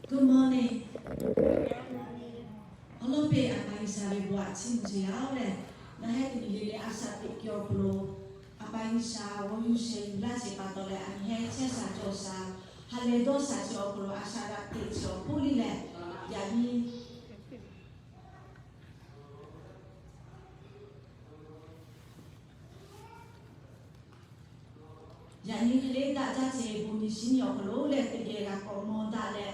Good morning. Awˬ lawn peˇ A pa G'uiˬsha ve bon aꞈ chiˇ mvuh ce yaˇ-oˬ lehˬ, ngaˬ heh teꞈ miˬ le le a shaꞈ teꞈ kuiˬ awˬ hk'aw lo, A pa G'uiˬsha g'awˇ yuˬ sheh yuˬ laˇ ce pa taw leh, a nyi heh chehˇ sha cawˬ sha, ha lehˬ dawˇ sha ce awˬ hk'aw lo a shaꞈ g'a teꞈ ce awˬ hk'oˆ liˇ lehˬ, yaꞈ nyi Yaꞈ nyi hk'e le daꞈ jaˇ ce bon nyi shiˉ nyi awˬ hk'aw lo lehˬ, teˇ geh g'a k'awꞈ mawˬ daꞈ leh,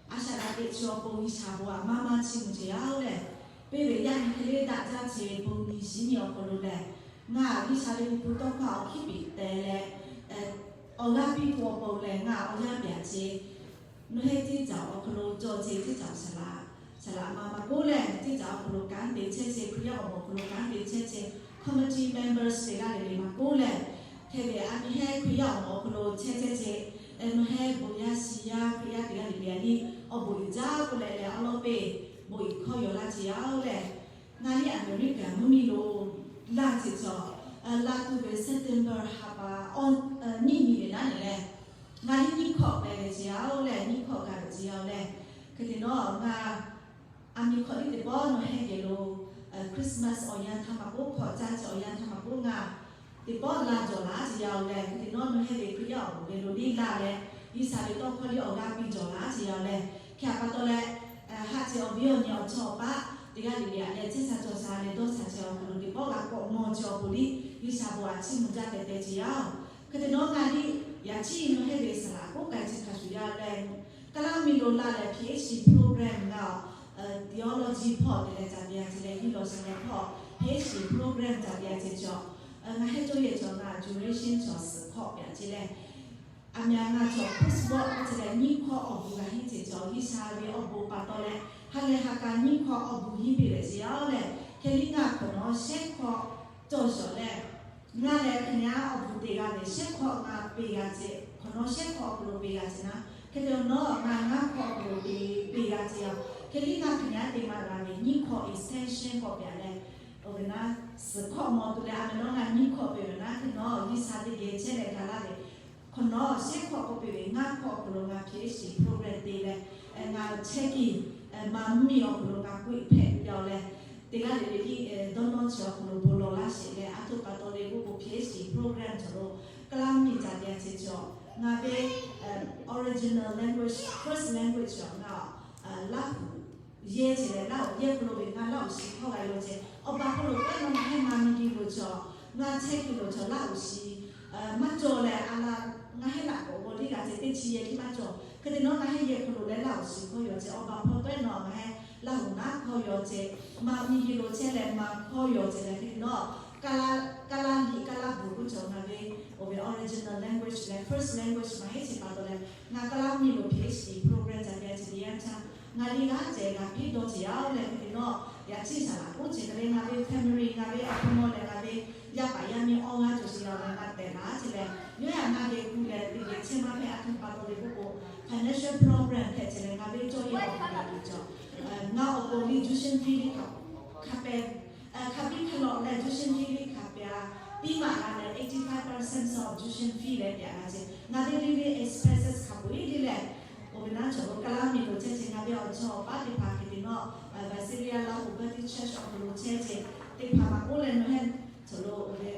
a shaꞈ g'a teꞈ chi awˬ pon G'uiˬsha bon aꞈ maˇ maˇ chiˇ mvuh ce yaˇ-oˬ lehˬ, peˇ ve yaꞈ nyi hk'e le daꞈ jaˇ ce bon nyi shiˉ nyi awˬ hk'aw lo lehˬ, ngaˬ G'uiˬsha ve liꞈ hpu tawˇ hkawˇ awˬ hkiˉ piˍ teh leh, awˬ g'aˇ piˇ tuˬ awˬ pon lehˬ ngaˬ awˬ yanˇ pyaꞈ ce. Nawˬ heh teˇ caꞈ awˬ hk'aw lo cawˬ ce teˇ caꞈ saˍ laꞈ, saˍ laꞈ ma ma k'oˆ lehˬ, teˇ caꞈ awˬ hk'aw lo kanˉ te chehˇ ce, Hkriꞈ yaˇ awˬ moˍ awˬ hk'aw lo kanˉ te chehˇ ce, committee members teˇ g'aˇ le le ma k'oˆ lehˬ, hk'e ve a nyi heh Hkriꞈ yaˇ awˬ moˍ awˬ hk'aw lo chehˇ chehˇ ce, nawˬ heh bon yaˇ shiˍ yaˇ Hkriꞈ yaˇ teˇ g'aˇ le le a liˇ awˬ bon uiˍ jaˇ k'oˆ leh leh awˬ lawn peˇ bon uiˍ hkawˇ yaw laˇ ce yaˇ-oˬ lehˬ, ngaˬ liˇ America mvuhˇ miˬ lo laˇ ce cawˬ, laˇ tuˬ ve September ha pa awˇ nyiˇ nyi ve naˉ nyi lehˬ, ngaˬ liˇ nyiˇ hkawꞈ pehˍ ve ce yaˇ-oˬ lehˬ, nyiˇ hkawꞈ gaˬ ve ce yaˇ-oˬ lehˬ, hk'e te nawˬ ngaˬ a miˬ hkawꞈ liˇ teˇ pawˆ nawˬ heh geh lo Christmas awˬ yanˇ htaˇ maˇ k'oˆ, hkawꞈ caˇ ce awˬ yanˇ htaˇ maˇ k'oˆ, ngaˬ teˇ pawˆ la jawˬ laˇ ce yaˇ-oˬ lehˬ, hk'e te nawˬ nawˬ heh ve Hkriꞈ yaˇ awˬ moˍ geh lo liˇ laˇ leh, G'uiˬsha ve tawˇ hkawˇ liˇ awˬ g'aˇ piˇ jawˬ laˇ ce yaˇ-oˬ lehˬ, hk'e a pa taw leh, haˆ ce awˬ viˉ awˬ nyi awˬ chawˇ awˬ paˆ teˇ g'aˇ le le a leh chehˇ sha cawˬ sha leh dawˇ sha ce awˬ hk'aw lo teˇ pawˆ g'a k'awꞈ mawˬ ce awˬ pon liˇ G'uiˬsha bon aꞈ chiˇ mvuh jaˇ tehꞈ tehꞈ ce yaˇ-oˬ. Hk'e te nawˬ ngaˬ liˇ yaꞈ chiˇ nawˬ heh ve saˍ laꞈ k'oˆ k'ai ce hk'a shuˍ yaˇ lehˬ, Kaˍlaˇ miˬ lo laˇ leh Ph.D. program ngaˬ theology hpawˇ te leh ca te a ce leh, theology leh hpawˇ Ph.D. program ca te a ce cawˬ, ngaˬ heh cawˇ yehˬ cawˬ ngaˬ duration cawˬ suhˍ hkawˆ pyaꞈ ce leh, a myaꞈ ngaˬ cawˬ course work k'oˆ ce leh nyiˇ hkawˇ awˬ bon g'a henˇ ce cawˬ, G'uiˬsha ve awˬ bon pa taw leh ha lehˬ ha k'a nyiˇ hkawˇ awˬ bon henˇ piˇ leh ce yaˇ-oˬ lehˬ, hk'e liˇ ngaˬ hk'awꞈ nawˉ shehˉ hkawˇ cawˬ shawˍ leh, ngaˬ lehˬ hk'e nyi a awˬ bon te g'a ve shehˉ hkawˇ ngaˬ peꞈ g'a ce, hk'awꞈ nawˉ shehˉ hkawˇ awˬ hk'aw lo peꞈ g'a ce naˉ, hk'e te nawˬ ngaˬ ngaˇ hkawˇ awˬ hk'aw lo peꞈ peꞈ g'a ce yaˇ, hk'e liˇ ngaˬ hk'e nyi a te maˇ g'a ve nyiˇ hkawˇ extension k'awꞈ pyaꞈ leh, awˬ ve naˉ suhˍ hkawˆ mawˬ tuˬ leh a meh nawˉ ngaˬ nyiˇ hkawˇ peꞈ ve naˉ, hk'e nawˬ G'uiˬsha teˇ geh chehˇ leh ga laˇ ve hk'awꞈ nawˉ shehˉ hkawˇ k'oˆ peꞈ ve ngaˇ hkawˇ awˬ hk'aw lo ngaˬ Ph.D. program te leh, ngaˬ chehˇ kiˬ maˍ mvuhˇ miˬ awˬ hk'aw lo ngaˬ k'oˆ hpehꞈ ve yaˇ-oˬ lehˬ, teˇ g'aˇ le le liˇ dawˇ nawˇ chi awˬ hk'aw lo bon lawˬ laˇ sheˍ leh, a htoꞈ pa taw le k'oˆ k'o Ph.D. program cawˬ lo Kaˍlaˇ mvuhˇ miˬ ca te a ce cawˬ, ngaˬ ve original language, first language cawˬ ngaˬ Laˇ huˍ yehˇ ce leh Laˇ huˍ yehˇ hk'aw lo ve ngaˬ Laˇ huˍ shiˍ hkawˇ g'a yaw ce. Awˬ baˬ hk'aw lo k'aˉ nawˉ ngaˬ heh maˍ miˬ kiˬ lo cawˬ, ngaˬ chehˇ kiˬ lo cawˬ Laˇ huˍ shiˍ maˇ cawˬ leh a laˇ ngaˬ heh laꞈ k'awꞈ g'aw liˇ g'a ce teˇ chi yehˇ kiˇ maˇ cawˬ. Hk'e te nawˉ ngaˬ heh yehˇ hk'aw lo leh Laˇ huˍ shiˍ hkawˇ yaw ce. Awˬ baˬ hpawˇ tawˆ-e nawˉ ngaˬ heh Laˇ huˍ naˉ hkawˇ yaw ce, maˍ miˬ kiˬ lo chehˇ leh maˍ hkawˇ yaw ce leh hk'e te nawˉ Kaˍlaˇ liꞈ Kaˍlaˇ bvuhꞈ k'oˆ cawˬ ngaˬ ve awˬ ve original language leh first language maˇ heˆ ce pa taw leh, ngaˬ Kaˍlaˇ mvuhˇ miˬ lo Ph.D. program ca te a ce teˇ yanˇ htaˇ, ngaˬ liˇ g'aˇ ceh g'a piˇ dawˇ ce yaˇ-oˬ lehˬ, hk'e te nawˉ yaꞈ chiˇ saˍ laꞈ k'oˆ ce hk'e leh ngaˬ ve family ngaˬ ve awˬ hpawˇ mawˇ leh ngaˬ ve yaˇ paˍ yaˇ miˇ awˬ g'aˇ cawˬ sheˍ yaˇ-oˬ leh ngaˬ tehꞈ laˇ ce leh, yawˇ yaꞈ ngaˬ geh ku leh teˇ geh chehˇ maˇ hpehꞈ a htoꞈ pa taw le k'oˆ k'o, financial problem hpehꞈ ce leh ngaˬ ve cawˇ yehˇ awˬ hk'aw lo cawˬ ngaˬ awˬ pon liˇ tuition fee liˇ hk'a peh hk'a biˇ hk'a lawꞈ leh tuition fee liˇ hk'a peh a piˇ maˍ la leh eighty five percent of tuition fee leh pyaꞈ la ce. Ngaˬ ve living expenses hk'a peu-eˬ liˇ leh, awˬ ve naˉ cawˬ lo Kaˍlaˇ mvuhˇ miˬ lo chehˇ ce ngaˬ ve awˬ chawˇ awˬ paˆ teˇ hpaˍ hk'e te nawˉ Visalia Laˇ huˍ Baptist Church awˬ hk'aw lo chehˇ ce teˇ hpaˍ maˇ k'oˆ leh nawˬ heh cawˬ lo awˬ ve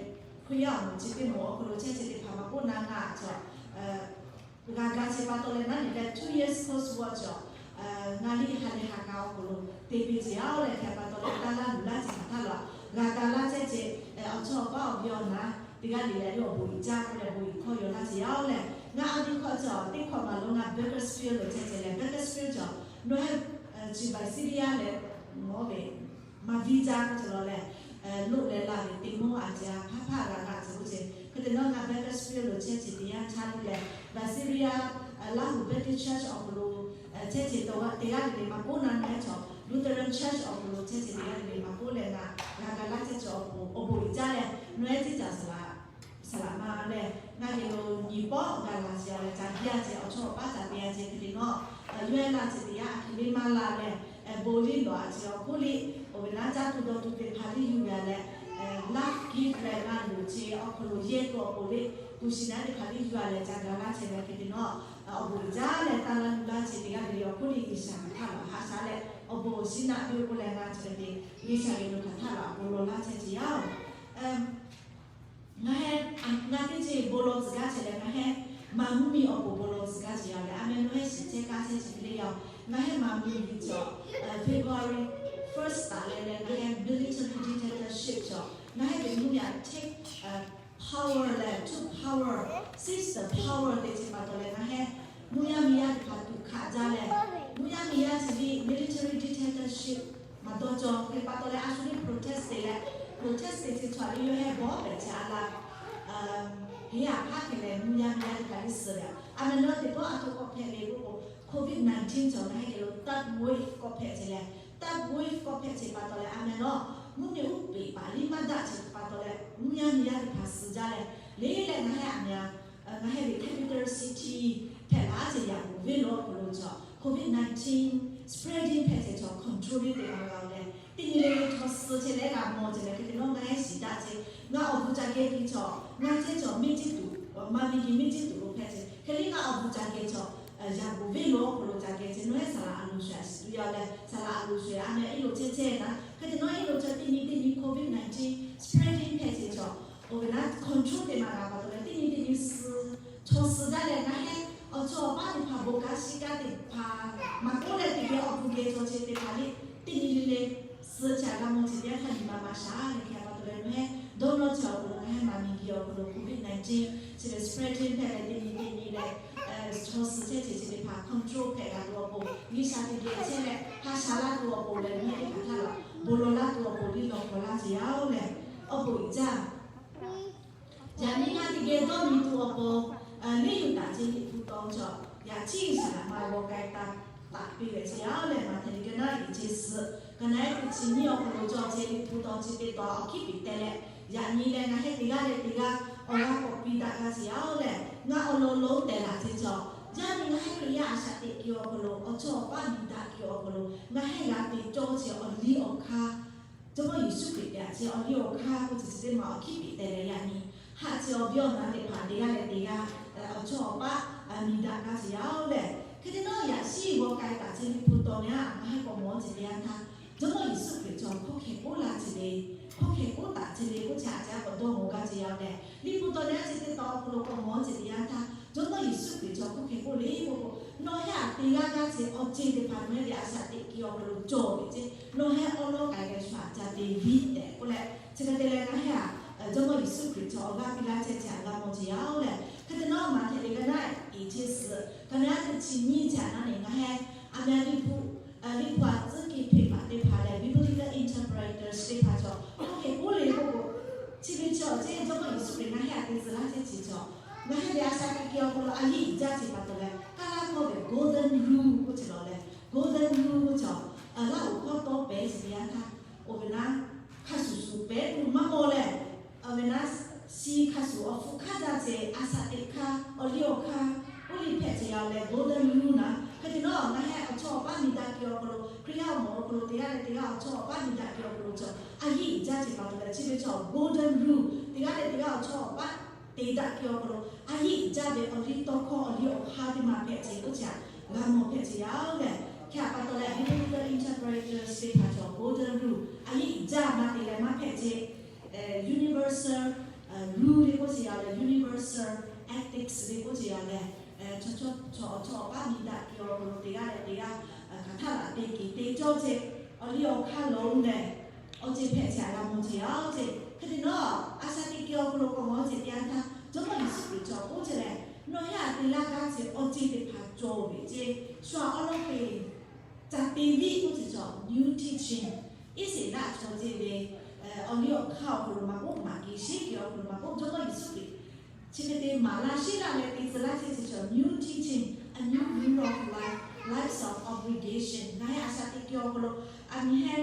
Hkriꞈ yaˇ awˬ moˍ chi teˇ moˍ awˬ hk'aw lo chehˇ ce teˇ hpaˍ maˇ k'oˆ naˉ ngaˬ cawˬ g'a ga ce pa taw leh naˉ nyi leh two years course work cawˬ ngaˬ liˇ ha lehˬ ha k'a awˬ hk'aw lo te piˇ ce yaˇ-oˬ lehˬ, hk'e pa taw leh taˇ laˇ luˬ laˇ ce htaꞈ htaˇ la g'a ga laˇ chehˇ ce. Awˬ chawˇ awˬ paˆ awˬ viˉ awˬ naˉ teˇ g'aˇ le leh yawˇ awˬ bon uiˍ jaˇ k'oˆ leh bon uiˍ hkawˇ yaw laˇ ce yaˇ-oˬ lehˬ, ngaˬ a nyi hkawˇ cawˬ teˇ hkawˇ maˍ lo ngaˬ Bakersfield lo chehˇ ce leh Bakersfield cawˬ nawˬ heh chi Visalia leh mawˇ ve maˍ viˇ jaˇ k'oˆ ce law leh, loˆ leh laˇ ve teˇ mawˇ a ce a hpaˇ hpaˇ g'a g'a ce k'oˆ ce. Hk'e te nawˉ ngaˬ Bakersfield lo chehˇ ce teˇ yanˇ htaˇ liˇ leh Visalia Laˇ huˍ Baptist Church awˬ hk'aw lo chehˇ ce teˇ g'aˇ le le maˇ k'oˆ naˉ, nawˬ heh cawˬ Lutheran Church awˬ hk'aw lo chehˇ ce teˇ g'aˇ le le maˇ k'oˆ leh ngaˬ g'a ga laˇ chehˇ ce awˬ bon awˬ bon uiˍ jaˇ leh nawˬ heh teˇ caꞈ saˍ laꞈ saˍ laꞈ ma lehˬ, ngaˬ geh lo nyi pawˆ g'a la ce a leh ca biˇ a ce awˬ chawˇ awˬ paˆ ca te a ce hk'e te nawˉ, yawˇ heh laˇ ce teˇ yanˇ a hk'e le maˇ la leh, bon liˇ lawˬ a ce awˬ hk'oˆ liˇ awˬ ve naˉ caˇ tuˬ dawˇ tuˬ teˇ hpaˍ liˇ yuˬ ve a leh, life gift leh g'a luˬ ce awˬ hk'aw lo yehˇ tuˬ awˬ pon liˇ Kuˬ shiˍ naˉ teˇ hpaˍ liˇ yuˬ a leh ca ga laˇ chehˇ ve hk'e te nawˉ, awˬ bon uiˍ jaˇ leh taˇ laˇ nuˇ laˇ chehˇ teˇ g'aˇ le le awˬ hk'oˆ le G'uiˬsha hk'aˬ htaˇ laˬ ha sha leh awˬ bon shiˍ naˆ piˇ k'oˆ leh g'a chehˇ ve te, G'uiˬsha ve lo hk'aˬ htaˇ laˬ bon lawˬ laˇ chehˇ ce yaˇ-oˬ. Ngaˬ heh, ngaˬ teˇ ceuˬ bon lawˬ tcuh gaˇ chehˇ leh ngaˬ heh maˍ mvuhˇmiˬ awˬ pon bon lawˬ tcuh gaˇ chehˇ yaˇ leh, a meh nawˬ heh shiˍ chehˇ kaˇ chehˇ chi hk'e le yaˇ-oˬ. Ngaˬ heh maˍ mvuhˇmiˬ cawˬ, February first taˍ leh leh ngaˬ heh military dictatorship cawˬ, ngaˬ heh ve mvuhˇmiˬ aꞈ take power leh took power, seize the power te chi pa taw leh ngaˬ heh mvuhˇ yaˇ miˬ yaˇ teˇ hpaˍ tuꞈ hkaꞈ jaˇ leh, mvuhˇ yaˇ miˬ yaˇ chi ve military dictatorship maˇ dawˇ cawˬ hk'e pa taw leh a shu le protest te leh, protest te chi cawˬ le yawˇ heh bawˇ pehꞈ chehˇ a laˇ. Heˍ aꞈ hpaˇ hk'e leh mvuhˇ yaˇ miˬ yaˇ teˇ hpaˍ liˇ suh leh, a meh nawˉ teˇ pawˆ a htoꞈ k'awꞈ hpehꞈ le k'oˆ k'o, covid nineteen cawˬ ngaˬ heh geh lo third wave k'awꞈ hpehꞈ chehˇ leh, third wave k'awꞈ hpehꞈ chehˇ pa taw leh a meh nawˉ mvuhˇmiˬ uˉ peꞈ paˍ liˇ maˇ daꞈ chehˇ pa taw leh mvuhˇ yaˇ miˬ yaˇ teˇ hpaˍ suh jaˇ leh, le leh ngaˬ heh aꞈ meh a ngaˬ heh ve capital city hpehꞈ la a ceh yaꞈ k'oˍ venˇ lo awˬ hk'aw lo cawˬ covid nineteen spreading hpehꞈ chehˇ cawˬ control le te maˇ g'a-oˬ leh, teˇ nyi le le chaw suh chehˇ leh g'a mawˬ chehˇ leh hk'e te nawˉ ngaˬ heh shiˍ daꞈ chehˇ, ngaˬ awˬ bon ca geh te cawˬ, ngaˬ chehˇ cawˬ miˇ ciˇ tuˬ, maˇ miˇ geh miˇ ciˇ tuˬ lo hpehꞈ chehˇ hk'e le ngaˬ awˬ bon ca geh cawˬ, yaꞈ k'oˍ venˇ lo awˬ hk'aw lo ca geh chehˇ nawˬ heh saˍ laꞈ a loˍ shuˍ a shiˍ tuˬ yaˇ leh saˍ laꞈ a loˍ shuˍ a meh iˉ lo chehˇ chehˇ naˉ hk'e te nawˉ iˉ lo cawˬ teˇ nyi teˇ nyi covid nineteen spreading hpehꞈ chehˇ cawˬ, awˬ ve naˉ control te maˇ g'a pa taw leh teˇ nyi teˇ nyi suh, chaw suh jaˇ leh ngaˬ heh awˬ chawˇ awˬ paˉ teˇ hpaˍ bon kaˇ shiˍ kaˇ teˇ hpaˍ maˇ k'oˆ leh teˇ geh awˬ bon geh cawˬ chehˇ teˇ hpaˍ le, teˇ nyi le le suh chehˇ g'a mawˬ chehˇ teˇ yanˇ htaˇ nyi ma maˇ sha leh hk'e pa taw leh nawˬ heh dawˇ nawˇ chehˇ awˬ hk'aw lo ngaˬ heh maˍ miˬ geh awˬ hk'aw lo covid nineteen chi ve spreading hpehꞈ leh teˇ nyi teˇ nyi leh chaw suh chehˇ chehˇ chi teˇ hpaˍ control hpehꞈ g'a tuˬ awˬ pon G'uiˬsha teˇ geh chehˇ leh ha sha laˇ tuˬ awˬ pon leh nawˬ heh teˇ hpaˍ htaˇ laˬ bon lawˬ laˇ tuˬ awˬ pon liˇ lawˬ hk'awꞈ laˇ ceh yaˇ-oˬ leh, awˬ bon uiˍ jaˇ. Yaꞈ nyi ngaˬ teˇ geh dawˇ miˬ tuˬ awˬ pon, liˇ yuˬ taˍ ceh Liꞈ hpu taw cawˬ yaꞈ chiˇ G'uiˬsha laꞈ ma g'aw k'ai taˍ taˍ piˇ ve ceh yaˇ-oˬ leh, Maꞈhtehˍ liꞈ ka naˉ iˉ ceh suhˍ ka naˉ iˉ teˇ chi nyiˇ awˬ hk'aw lo cawˬ ceh Liꞈ hpu taw chi teˇ taw awˬ hkiˉ piˍ teh leh, yaꞈ nyi leh ngaˬ heh teˇ g'aˇ leh teˇ g'aˇ awˬ g'aˇ k'awꞈ piˇ daꞈ g'a ceh yaˇ-oˬ leh, ngaˬ awˬ lawn lonˉ tehˬ laˬ ceh cawˬ. Yaˇ nyi ngaˬ heh Hkriꞈ yaˇ a shaꞈ teꞈ kuiˬ awˬ hk'aw lo, awˬ chawˇ awˬ paˉ miˬ daꞈ kuiˬ awˬ hk'aw lo ngaˬ heh g'a te cawˇ ceh awˬ liˇ awˬ hk'aˇ, Jawˇmawˇ Yeˍsuˆ Hkriꞈ tehꞈ ceh awˬ liˇ awˬ hk'aˇ k'oˆ ceh chi teˇ ma awˬ hkiˉ piˍ teh leh yaꞈ nyi haꞈ ceh awˬ viˉ awˬ naˉ teˇ hpaˍ teˇ g'aˇ leh teˇ g'aˇ awˬ chawˇ awˬ paˉ miˬ daꞈ g'a ceh yaˇ-oˬ leh, hk'e te nawˉ yaꞈ shiˉ g'aw k'ai taˍ ceh Liꞈ hpu taw nyi a ngaˬ heh k'awꞈ mawˬ ceh teˇ yanˇ htaˇ, Jawˇmawˇ Yeˍsuˆ Hkriꞈ cawˬ hkawˇ hkeh k'oˆ laˇ ceh le, hkawˇ hkeh k'oˆ taˍ ceh le k'oˆ chi a ceh a k'awꞈ dawˇ mawˬ g'a ceh yaˇ-oˬ leh, Liꞈ hpu taw nyi a ceh teˇ taw awˬ hk'aw lo k'awꞈ mawˬ ceh teˇ yanˇ htaˇ Jawˇmawˇ Yeˍsuˆ Hkriꞈ cawˬ hkawˇ hkeh k'oˆ le k'o k'o, nawˬ heh a teˇ g'aˇ g'aˇ ceh awˬ ceh teˇ hpaˍ nawˬ heh ve a shaꞈ teꞈ kuiˬ awˬ hk'aw lo cawˬ ve ceh, nawˬ heh awˉ lawˉ k'ai leh shu a ca te viˉ tehꞈ k'oˆ leh, chi hk'e te leh ngaˬ heh a Jawˇmawˇ Yeˍsuˆ Hkriꞈ cawˬ awˬ g'aˇ piˇ laˇ chehˇ ceh a g'a mawˬ ceh yaˇ-oˬ leh, hk'e te nawˉ Maꞈhtehˍ liꞈ ka naˉ iˉ ceh suhˍ ka naˉ iˉ teˇ chi nyiˇ ceh a naˉ ne ngaˬ heh a meh Liꞈ hpu Liꞈ hpu a tcuhˉ kuiˬ hpeꞈ paˍ teˇ hpaˍ leh biblical interpreters teˇ hpaˍ cawˬ hkawˇ hkeh k'oˆ le k'oˆ k'o, chi ve cawˬ ceh Jawˇmawˇ Yeˍsuˆ Hkriꞈ ngaˬ heh a te tcuh laˇ chehˇ ceh cawˬ. Ngaˬ heh ve a shaꞈ teꞈ kuiˬ awˬ hk'aw lo a yiˇ iꞈ jaˇ ceh pa taw leh kaˇ laˇ kawˇ ve golden rule k'oˆ ceh lawˬ leh, golden rule k'oˆ cawˬ, laˇ oˍ hkawˇ tawˇ pehˍ ceh teˇ yanˇ htaˇ, awˬ ve naˉ hk'a shuˍ shuˍ pehˍ tuˬ maˇ mawˬ leh, awˬ ve naˉ shi hk'a shuˍ awˬ hpfuhˇ hk'aˇ jaˇ ceh a shaꞈ teꞈ hk'aˇ awˬ liˇ awˬ hk'aˇ oˇ liˇ hpehꞈ ceh yaˇ-oˬ leh golden rule naˉ hk'e te nawˉ ngaˬ heh awˬ chawˇ awˬ paˉ miˬ daꞈ kuiˬ awˬ hk'aw lo Hkriꞈ yaˇ awˬ moˍ awˬ hk'aw lo teˇ g'aˇ leh teˇ g'aˇ awˬ chawˇ awˬ paˉ miˬ daꞈ kuiˬ awˬ hk'aw lo cawˬ a yiˇ iꞈ jaˇ ceh pa taw leh chi ve cawˬ golden rule teˇ g'aˇ leh teˇ g'aˇ awˬ chawˇ awˬ paˉ te daꞈ kuiˬ awˬ hk'aw lo a yiˇ iꞈ jaˇ ve awˬ liˇ tawˇ hkawˇ awˬ liˇ awˬ hk'aˇ teˇ ma hpehꞈ ceh k'oˆ ceh a g'a mawˬ hpehꞈ ceh yaˇ-oˬ leh, hk'e a pa taw leh biblical interpreters teˇ hpaˍ cawˬ golden rule a yiˇ iꞈ jaˇ maˇ te leh maˇ hpehꞈ ceh universal rule le k'oˆ ceh yaˇ leh universal ethics le k'oˆ ceh yaˇ leh, chaw chaw awˬ chawˇ awˬ paˉ miˬ daꞈ kuiˬ awˬ hk'aw lo teˇ g'aˇ leh teˇ g'aˇ hk'aˬ htaˇ laꞈ te kuiˬ te cawˇ ceh awˬ liˇ awˬ hk'aˇ lonˉ leh awˬ ceh hpehꞈ ceh a g'a mawˬ ceh yaˇ-oˬ ceh. Hk'e te nawˉ a shaꞈ teꞈ kuiˬ awˬ hk'aw lo k'awꞈ mawˬ ceh teˇ yanˇ htaˇ Jawˇmawˇ Yeˍsuˆ Hkriꞈ cawˬ k'oˆ ceh leh, nawˬ heh a te laˇ gaˇ ceh awˬ ceh teˇ hpaˍ cawˬ ve ceh shu a awˉ lawˉ te ca te viˉ k'oˆ ceh cawˬ new teaching iˉ seˍ daꞈ chaw ceh ve awˬ liˇ awˬ hk'aˇ awˬ hk'aw lo maˇ k'oˆ, maꞈ kiˍ sheˉ kiˍ awˬ hk'aw lo maˇ k'oˆ, Jawˇmawˇ Yeˍsuˆ Hkriꞈ chi hk'e te maˍ laˇ sheˉ laˇ leh te tcuh laˇ chehˇ ceh cawˬ new teaching, a new rule of life, lives of obligation. Ngaˬ heh a shaꞈ teꞈ kuiˬ awˬ hk'aw lo a nyi heh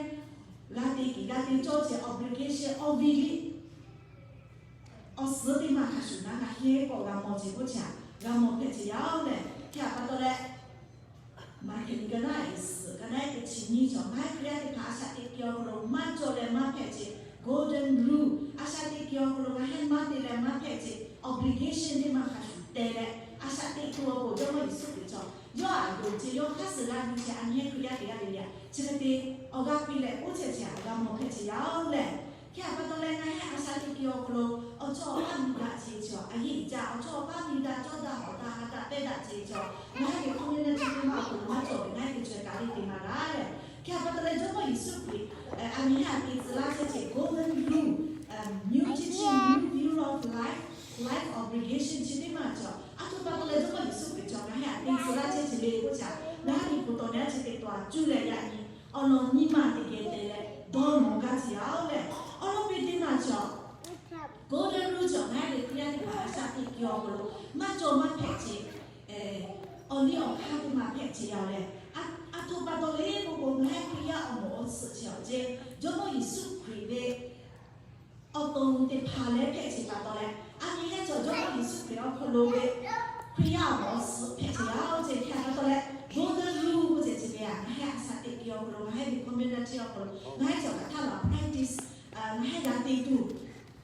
g'a te kuiˬ g'a te cawˇ ceh obligation awˬ viˉ liˇ awˬ suhˉ teˇ maˇ hk'a shuˍ naˉ ngaˬ heh k'awꞈ g'a mawˬ ceh k'oˆ ceh a g'a mawˬ hpehꞈ ceh yaˇ-oˬ leh, hk'e a pa taw leh Maꞈhtehˍ liꞈ ka naˉ iˉ suhˍ ka naˉ iˉ teˇ chi nyiˇ cawˬ ngaˬ heh Hkriꞈ yaˇ teˇ hpaˍ a shaꞈ teꞈ kuiˬ awˬ hk'aw lo maˇ cawˬ leh maˇ hpehꞈ ceh golden rule, a shaꞈ teꞈ kuiˬ awˬ hk'aw lo ngaˬ heh maˇ te leh maˇ hpehꞈ ceh obligation teˇ maˇ hk'a shuˍ te leh, a shaꞈ teꞈ tuˬ awˬ pon Jawˇmawˇ Yeˍsuˆ Hkriꞈ chaw yawˇ aꞈ yonˍ ce, yawˇ hk'aˇ suh g'a nyi ce, a nyi heˆ Hkriꞈ yaˇ teˇ g'aˇ ve le, chi hk'e te awˬ g'aˇ piˇ leh oˇ chehˇ chehˇ aꞈ g'a mawˬ hpehꞈ ce yaˇ-oˬ lehˬ. Hk'e a pa taw leh ngaˬ hehˉ a shaꞈ teꞈ tuˬ awˬ hk'aw lo awˬ chawˇ awˬ paˇ miˬ daꞈ ce chaw, a yeˇ uiˍ jaˇ awˬ chawˇ awˬ paˇ miˬ daꞈ cawˇ daꞈ hawˍ daꞈ ha daꞈ pehˇ daꞈ ce chaw, ngaˬ hehˉ ve community teˇ maˇ awˬ hk'aw lo maˇ cawˬ ve ngaˬ hehˉ te chaweh kaꞈ le te maˇ g'a lehˬ. Hk'e a pa taw leh Jawˇmawˇ Yeˍsuˆ Hkriꞈ a nyi hehˉ aꞈ te tcuh laˇ chehˇ ce golden rule, new teaching, new view of life, life obligation chi teˇ maˇ chaw, a htoꞈ pa taw leh Jawˇmawˇ Yeˍsuˆ Hkriꞈ chaw ngaˬ hehˉ aꞈ te tcuh laˇ chehˇ ce le k'oˆ caꞈ, ngaˬ hehˉ ve hpu tawˍ ne a chi teꞈ tuˬ a cuˇ leh yaꞈ nyi awˬ lawn nyi ma teˇ geh te leh dawˇ nawˬ gaˇ ce yaˇ-oˬ lehˬ. Awˬ lawn piˇ teˇ maˇ chaw golden rule chaw ngaˬ hehˉ ve Hkriꞈ yaˇ teˇ hpaˍ a shaꞈ teꞈ tuˬ awˬ hk'aw lo maˇ cawˇ maˇ hpehꞈ ce, awˬ liˇ awˬ hk'aˇ teˇ maˇ hpehꞈ ce yaˇ-oˬ lehˬ. A htoꞈ pa taw le k'oˆ k'o, ngaˬ hehˉ Hkriꞈ yaˇ awˬ moˍ awˬ suhˍ chi awˬ ceh, Jawˇmawˇ Yeˍsuˆ Hkriꞈ ve awˬ to teˇ hpaˍ leh hpehꞈ ce pa taw leh, a nyi hehˉ chaw Jawˇmawˇ Yeˍsuˆ Hkriꞈ awˬ hk'aw lo ve Hkriꞈ yaˇ awˬ moˍ awˬ suhˍ hpehꞈ ce yaˇ-oˬ ce hk'e pa taw leh, golden rule k'oˆ ce chi ve a ngaˬ hehˉ a shaꞈ teꞈ tuˬ awˬ hk'aw lo ngaˬ hehˉ ve community awˬ hk'aw lo ngaˬ hehˉ chaw hk'aˬ htaˇ laˬ practice, ngaˬ hehˉ g'a te tuˬ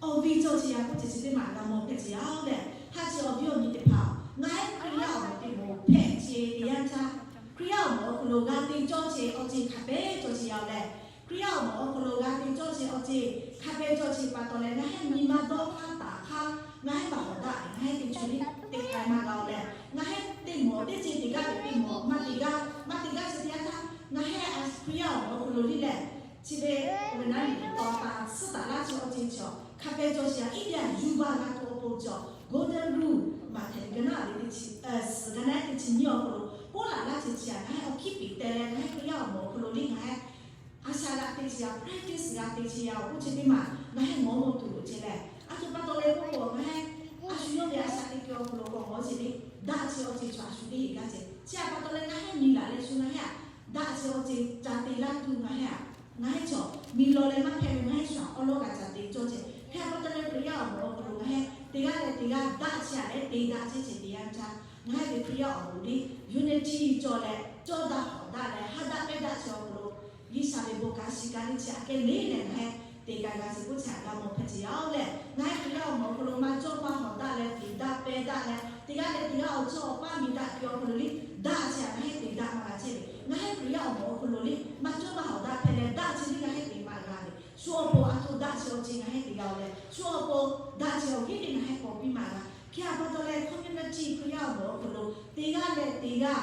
awˬ viˉ cawˇ ce yaˇ k'oˆ ce chi teˇ maˇ g'a mawˬ hpehꞈ ce yaˇ-oˬ lehˬ. Haˉ chi awˬ viˉ awˬ nyi teˇ hpaˍ, ngaˬ hehˉ Hkriꞈ yaˇ awˬ moˍ teˇ moˍ hpehꞈ ce teˇ yanˇ caˇ, Hkriꞈ yaˇ awˬ moˍ awˬ hk'aw lo g'a te cawˇ ce awˬ ceuˬ hk'a pehˉ cawˇ ce yaˇ-oˬ lehˬ. Hkriꞈ yaˇ awˬ moˍ awˬ hk'aw lo g'a te cawˇ ce awˬ ceuˬ hk'a pehˉ cawˇ ce pa taw leh, ngaˬ hehˉ nyi ma dawˇ hk'aˇ taˍ hk'aˇ ngaˬ hehˉ maˇ hawˍ daꞈ ve, ngaˬ hehˉ teˇ chaweh liˇ teˇ k'ai maˇ g'a-oˬ lehˬ. Ngaˬ hehˉ teˇ moˍ teˇ ceuˬ teˇ g'aˇ ve teˇ moˍ maˇ te gaˇ, maˇ te gaˇ chi teˇ yanˇ htaˇ, ngaˬ hehˉ Hkriꞈ yaˇ awˬ moˍ awˬ hk'aw lo liˇ lehˬ, chi ve awˬ ve naˉ nyi tawˍ taˍ suhˉ taˍ laˇ chi awˬ ceuˬ chaw hk'a pehˉ cawˇ ce yaˇ, iˉ kaˆ yuˇ baˇ g'a htoꞈ awˬ pon chaw golden rule maꞈ htehꞈ ve ga naˉ ve teˇ chi, suhˍ ga naˉ teˇ chi nyiˇ awˬ hk'aw lo k'oˆ laꞈ laˇ ce chi aꞈ, ngaˬ hehˉ awˬ hkiˉ piˍ teh leh ngaˬ hehˉ Hkriꞈ yaˇ awˬ moˍ awˬ hk'aw lo liˇ ngaˬ hehˉ a shaꞈ g'a te ce yaˇ, practice g'a te ce yaˇ-oˬ k'oˆ chi teˇ maˇ ngaˬ hehˉ ngawˬ mawˬ tuˬ loˍ ce lehˬ. A htoꞈ pa taw leh k'oˆ k'o, ngaˬ hehˉ a shu yawˇ ve a shaꞈ teꞈ tuˬ awˬ hk'aw lo k'awꞈ ngawˬ ce le, daꞈ ce awˬ ceuˬ chaw a shu teˇ heˍ gaˇ ce. Chi aꞈ pa taw leh ngaˬ hehˉ miˬ laˬ leh shu ngaˬ hehˉ daꞈ ce awˬ ceuˬ ca te laˇ tuˬ ngaˬ hehˉ a, ngaˬ hehˉ chaw miˬ lawˬ leh maˇ hpehꞈ ve ngaˬ hehˉ shu aꞈ awˉ lawˉ g'a ca te cawˇ ce. Hk'e a pa taw leh Hkriꞈ yaˇ awˬ moˍ awˬ hk'aw lo ngaˬ hehˉ teˇ g'aˇ leh teˇ g'aˇ daꞈ ce aꞈ leh te daꞈ ce ce teˇ yanˇ caˇ, ngaˬ hehˉ ve Hkriꞈ yaˇ awˬ moˍ liˇ unity cawˬ leh cawˇ daꞈ hawˍ daꞈ leh ha daꞈ pehˇ daꞈ ce awˬ hk'aw lo G'uiˬsha ve bon kanˉ shiˍ kaˇ liˇ chi aꞈ kehˉ le lehˬ, ngaˬ hehˉ te k'ai g'a ce k'oˆ chi aꞈ g'a mawˬ hpehꞈ ce yaˇ-oˬ lehˬ. Ngaˬ hehˉ Hkriꞈ yaˇ awˬ moˍ awˬ hk'aw lo maˇ cawˇ maˇ hawˍ daꞈ leh te daꞈ pehˇ daꞈ leh teˇ g'aˇ leh teˇ g'aˇ awˬ chawˇ awˬ paˇ miˬ daꞈ tuˬ awˬ hk'aw lo liˇ daꞈ ce aꞈ ngaˬ hehˉ te daꞈ maˇ g'a ce ve. Ngaˬ hehˉ Hkriꞈ yaˇ awˬ moˍ awˬ hk'aw lo liˇ maˇ cawˇ maˇ hawˍ daꞈ hpehꞈ leh daꞈ ce liˇ ngaˬ hehˉ te maˇ g'a ve. Shu awˬ pon a htoꞈ daꞈ ce awˬ ceuˬ ngaˬ hehˉ te g'a-oˬ lehˬ, shu awˬ pon daꞈ ce awˬ heˆ le ngaˬ hehˉ k'awꞈ piˇ maˇ g'a. Hk'e a pa taw leh community Hkriꞈ yaˇ awˬ moˍ awˬ hk'aw lo teˇ g'aˇ leh teˇ g'aˇ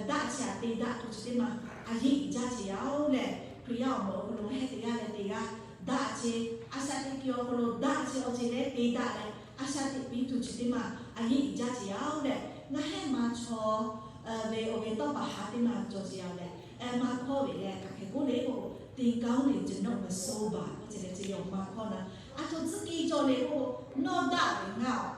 daꞈ ce aꞈ te daꞈ tuˬ chi teˇ maˇ a yeˇ iˍ jaˇ ce yaˇ-oˬ lehˬ. Hkriꞈ yaˇ awˬ moˍ awˬ hk'aw lo ngaˬ hehˉ teˇ g'aˇ leh teˇ g'aˇ daꞈ ce, a shaꞈ teꞈ tuˬ awˬ hk'aw lo daꞈ ce awˬ ceuˬ leh te daꞈ leh a shaꞈ teꞈ piˇ tuˬ chi teˇ maˇ a yeˇ iˍ jaˇ ce yaˇ-oˬ lehˬ. Ngaˬ hehˉ maˇ chaw ve awˬ ve tawˇ paˍ ha teˇ maˇ cawˬ ce yaˇ-oˬ lehˬ. Maˇ hkawˇ ve leh hk'aˬ hk'e k'oˆ le k'o, သင်ကောင်းလေ ကျွန်တော်မဆိုးပါ k'oˆ ce leh ce yaˇ-oˬ maˇ hkawˇ na. A htoꞈ tcuhˉ kiˇ cawˬ le k'o, nawˬ daꞈ ve ngaˬ-oˬ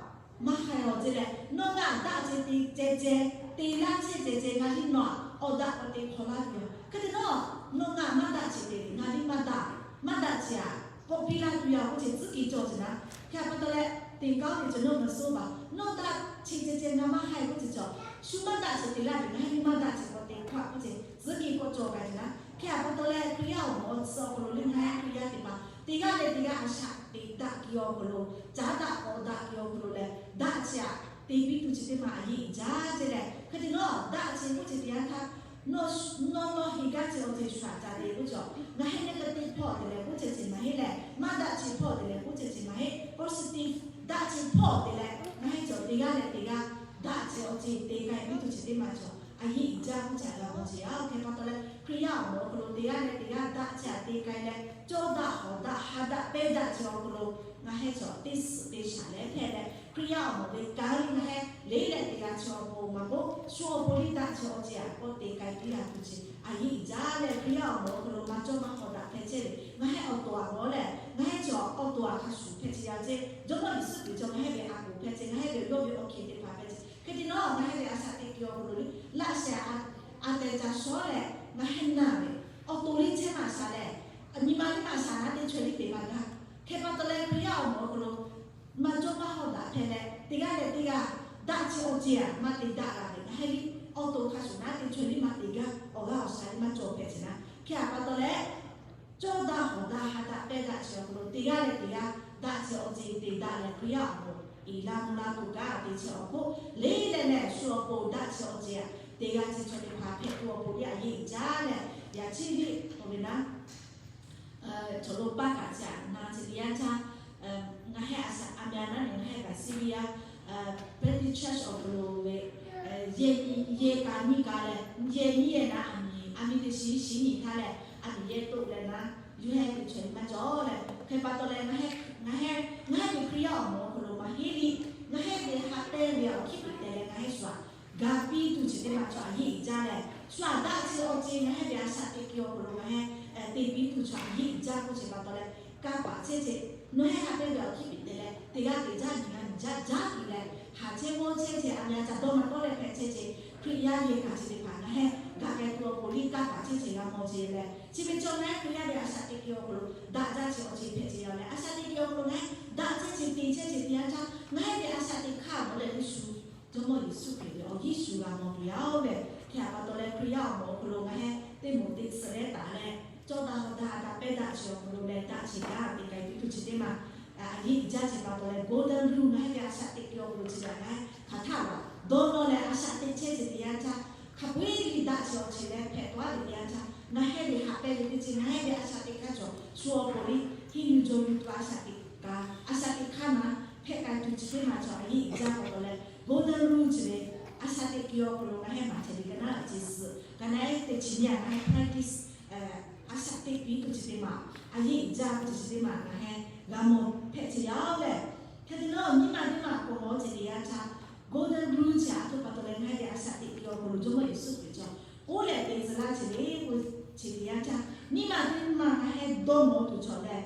maˇ hk'aˬ-oˬ ce leh, nawˬ ngaˬ daꞈ ce te ceh ceh, te laˇ chehˇ ceh ceh, ngaˬ liˇ nawˬ-aꞈ awˬ daꞈ k'awꞈ te hk'awꞈ laˇ tuˬ yoˬ. Hk'e te nawˬ, nawˬ ngaˬ maˇ daꞈ ce te ve, ngaˬ liˇ maˇ daꞈ, maˇ daꞈ ce aꞈ k'awꞈ piˇ laˇ tuˬ yoˬ k'oˆ ce tcuhˉ kiˇ cawˬ ce naˉ. Hk'e a pa taw leh, သင်ကောင်းလေ ကျွန်တော်မဆိုးပါ, nawˬ daꞈ ce ceh ceh ngaˬ maˇ hk'aˬ-oˬ k'oˆ ce cawˬ, shu maˇ daꞈ ce te laˇ ve, ngaˬ hehˉ liˇ maˇ daꞈ ce k'awꞈ te hk'awꞈ k'oˆ ce tcuhˉ kiˇ k'awꞈ cawˬ kaꞈ ce naˉ. Hk'e a pa taw leh Hkriꞈ yaˇ awˬ moˍ awˬ tcuh awˬ hk'aw lo liˇ ngaˬ hehˉ Hkriꞈ yaˇ teˇ hpaˍ teˇ g'aˇ leh teˇ g'aˇ a shaꞈ teꞈ daꞈ kiˇ awˬ hk'aw lo, caˉ daꞈ k'awꞈ daꞈ kiˇ awˬ hk'aw lo leh daꞈ ce aꞈ te piˇ tuˬ chi teˇ maˇ a yeˇ iˍ jaˇ ce leh. Hk'e te nawˬ daꞈ ce k'oˆ ce teˇ yanˇ htaˇ, nawˬ nawˬ heˍ gaˇ ce awˬ ceuˬ shu aꞈ ca te k'oˆ cawˬ, ngaˬ hehˉ negative hpawˇ te leh k'oˆ ce ce maˇ heˆ leh, maˇ daꞈ ce hpawˇ te leh k'oˆ ce ce maˇ heˆ, positive daꞈ ce hpawˇ te leh ngaˬ hehˉ cawˬ teˇ g'aˇ leh teˇ g'aˇ daꞈ ce awˬ ceuˬ te k'ai piˇ tuˬ chi teˇ maˇ cawˬ a yeˇ iˍ jaˇ k'oˆ ce aꞈ g'a mawˬ ce yaˇ-oˬ. Hk'e pa taw leh Hkriꞈ yaˇ awˬ moˍ awˬ hk'aw lo teˇ g'aˇ leh teˇ g'aˇ daꞈ ce aꞈ te k'ai leh, cawˇ daꞈ hawˍ daꞈ ha daꞈ pehˇ daꞈ ce awˬ hk'aw lo ngaˬ hehˉ cawˬ teˇ suhˍ teˇ shaˍ leh hpehꞈ leh, Hkriꞈ yaˇ awˬ moˍ ve kanˉ liˇ ngaˬ hehˉ le leh teˇ g'aˇ chi awˬ pon maˇ k'oˆ, shu awˬ pon liˇ daꞈ ce awˬ ceuˬ aꞈ k'awꞈ te k'ai piˇ laˇ tuˬ ce a yeˇ iˍ jaˇ leh, Hkriꞈ yaˇ awˬ moˍ awˬ hk'aw lo maˇ cawˇ maˇ hawˍ daꞈ hpehꞈ chehˇ ve ngaˬ hehˉ awˬ to aꞈ k'awꞈ leh, ngaˬ hehˉ cawˬ awˬ to aꞈ hk'a shuˍ hpehꞈ ce yaˇ ce, Jawˇmawˇ Yeˍsuˆ Hkriꞈ cawˬ ngaˬ hehˉ ve a poˍ hpehꞈ ce, ngaˬ hehˉ ve yawˇ ve awˬ hkeꞈ teˇ hpaˍ hpehꞈ ce. Hk'e te nawˬ ngaˬ hehˉ ve a shaꞈ teꞈ kiˇ awˬ hk'aw lo liˇ laꞈ sheh aꞈ tehˬ ca shawˉ leh, ngaˬ hehˉ naˬ ve awˬ to liˇ chehˇ maˇ shaˍ leh, nyi ma liˇ maˇ shaˍ naˉ teˇ chaweh liˇ te maˇ g'a. Hk'e pa taw leh Hkriꞈ yaˇ awˬ moˍ awˬ hk'aw lo maˇ cawˇ maˇ hawˍ daꞈ hpehꞈ leh, teˇ g'aˇ leh teˇ g'aˇ daꞈ ce awˬ ceuˬ aꞈ maˇ te daꞈ g'a ve ngaˬ hehˉ liˇ awˬ to hk'a shuˍ naˉ teˇ chaweh liˇ maˇ te gaˇ, awˬ g'aˇ awˬ shaˍ liˇ maˇ cawˬ hpehꞈ ce naˉ. Hk'e a pa taw leh, cawˇ daꞈ hawˍ daꞈ ha daꞈ pehˇ daꞈ ce awˬ hk'aw lo teˇ g'aˇ leh teˇ g'aˇ daꞈ ce awˬ ceuˬ te daꞈ leh Hkriꞈ yaˇ awˬ moˍ Iˍ la mvuh la tuˬ kaꞈ te chehˇ awˬ hk'oˆ le leh leh, shu awˬ pon daꞈ chi awˬ ceuˬ aꞈ te g'a ce chaw teˇ hpaˍ hpehꞈ tuˬ awˬ pon yaꞈ yeˇ jaˇ leh, yaꞈ chi ve awˬ ve naˉ chaw lo paˇ kaꞈ chi aꞈ na ce teˇ yanˇ htaˇ, ngaˬ heh a shaꞈ a mya naˉ nyi ngaˬ heh kaꞈ Syria Baptist Church awˬ hk'aw lo ve yehˇ kaꞈ nyiˇ kaꞈ leh, yehˇ nyiˇ yehˇ naˉ a miˍ a miˍ teˇ shiˍ shiˍ nyi htaˇ leh, a miˍ yehˇ toˆ leh naˉ, yawˇ heh teˇ chaw nyi maˇ cawˬ leh, hk'e pa taw leh ngaˬ heh ngaˬ heh ngaˬ heh ve Hkriꞈ yaˇ awˬ moˍ awˬ hk'aw lo maˇ heˆ le, ngaˬ heh ve haꞈ pehnˇ ve awˬ hkiˉ piˍ te leh ngaˬ heh shu aꞈ ga piˇ tuˬ chi teˇ maˬ chaw aꞈ yeˇ jaˇ leh, shu aꞈ daꞈ chi awˬ ceuˬ ngaˬ heh ve a shaꞈ teꞈ kuiˬ awˬ hk'aw lo ngaˬ heh te piˇ tuˬ chaw aꞈ yeˇ jaˇ k'oˆ chi pa taw leh, kanˇ paˍ chehˇ ce, nawˬ heh haꞈ pehnˇ ve awˬ hkiˉ piˍ te leh teˇ g'aˇ teˇ jaˇ nyi g'aˇ nyi jaˇ jaˇ piˇ leh, haꞈ chehˇ mawˇ chehˇ ce a mya ca dawˇ maˇ tawˆ leh hpehꞈ chehˇ ce, Hkriꞈ yaˇ yehˇ kaꞈ chi teˇ hpaˍ ngaˬ heh ga k'ai tuˬ awˬ pon liˇ kanˇ paˍ chehˇ ce g'a mawˬ ce leh, chi ve chaw ngaˬ heh Hkriꞈ yaˇ ve a shaꞈ teꞈ kuiˬ awˬ hk'aw lo daꞈ jaˇ chi awˬ ceuˬ hpehꞈ ce yaˇ leh, a shaꞈ teꞈ kuiˬ awˬ hk'aw lo ngaˬ heh daꞈ chehˇ ce te chehˇ ce teˇ yanˇ htaˇ ngaˬ heh ve a shaꞈ teꞈ hkanˇ mawˬ leh Yeˍsuˆ, Jawˇmawˇ Yeˍsuˆ Hkriꞈ ve awˬ Yeˍsuˆ g'a mawˬ tuˬ yaˇ-oˬ leh, hk'e a pa taw leh Hkriꞈ yaˇ awˬ moˍ awˬ hk'aw lo ngaˬ heh teˇ moˍ teˇ tcuh leh taˍ leh, cawˇ daꞈ hawˬ daꞈ daꞈ pehˇ daꞈ chi awˬ hk'aw lo leh daꞈ chi gaˇ te k'ai piˇ tuˬ chi teˇ maˬ, a yeˇ jaˇ chi pa taw leh Golden Rule ngaˬ heh ve a shaꞈ teꞈ kuiˬ awˬ hk'aw lo chi ve ngaˬ heh hk'aˬ htaˇ laˬ dawˇ nawˇ leh a shaꞈ teꞈ chehˇ ce teˇ yanˇ htaˇ, hk'a peu-eˬ liˇ daꞈ chi awˬ ceuˬ leh hpehꞈ tawˆ a ve teˇ yanˇ htaˇ, ngaˬ heh ve haꞈ pehnˇ ve teˇ ceuˬ ngaˬ heh ve a shaꞈ teꞈ hkanˇ cawˬ shu awˬ pon liˇ hiˇ yuˬ jaw yuˬ tuˬ a shaꞈ teꞈ kaꞈ a shaꞈ teꞈ hkanˇ naˉ hpehꞈ k'ai tuˬ chi teˇ maˬ chaw aꞈ yeˇ jaˇ pa taw leh, Golden Rule chi ve a shaꞈ teꞈ kuiˬ awˬ hk'aw lo ngaˬ heh maˍ chehˇ ve ka naˉ a ce suhˍ ka naˉ te chi nyi a ngaˬ heh practice a shaꞈ teꞈ piˇ tuˬ chi teˇ maˬ, a yeˇ jaˇ tuˬ chi teˇ maˬ ngaˬ heh g'a mawˬ hpehꞈ ce yaˇ-oˬ leh, hk'e te leh nyiˇ maˬ teˇ maˬ k'awꞈ mawˬ ce teˇ yanˇ htaˇ, Golden Rule chi a htoꞈ pa taw leh ngaˬ heh ve a shaꞈ teꞈ kuiˬ awˬ hk'aw lo Jawˇmawˇ Yeˍsuˆ Hkriꞈ cawˬ k'oˆ leh te tcuh laˇ ce le k'oˆ ce teˇ yanˇ htaˇ, nyiˇ maˬ teˇ maˬ ngaˬ heh dawˇ mawˬ tuˬ cawˬ leh,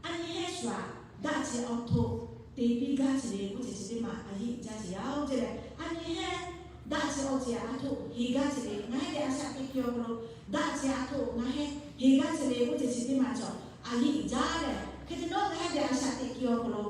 a nyi heh shu aꞈ daꞈ chi awˬ htoꞈ te piˇ gaˇ ce le k'oˆ ce chi teˇ maˬ a yeˇ jaˇ ce yaˇ-oˬ ce leh, a nyi heh daꞈ chi awˬ ceuˬ aꞈ a htoꞈ heˍ gaˇ ce le, ngaˬ heh ve a shaꞈ teꞈ kuiˬ awˬ hk'aw lo daꞈ chi aꞈ a htoꞈ ngaˬ heh heˍ gaˇ ce le k'oˆ ce chi teˇ maˬ cawˬ a yeˇ jaˇ leh, hk'e te leh ngaˬ heh ve a shaꞈ teꞈ kuiˬ awˬ hk'aw lo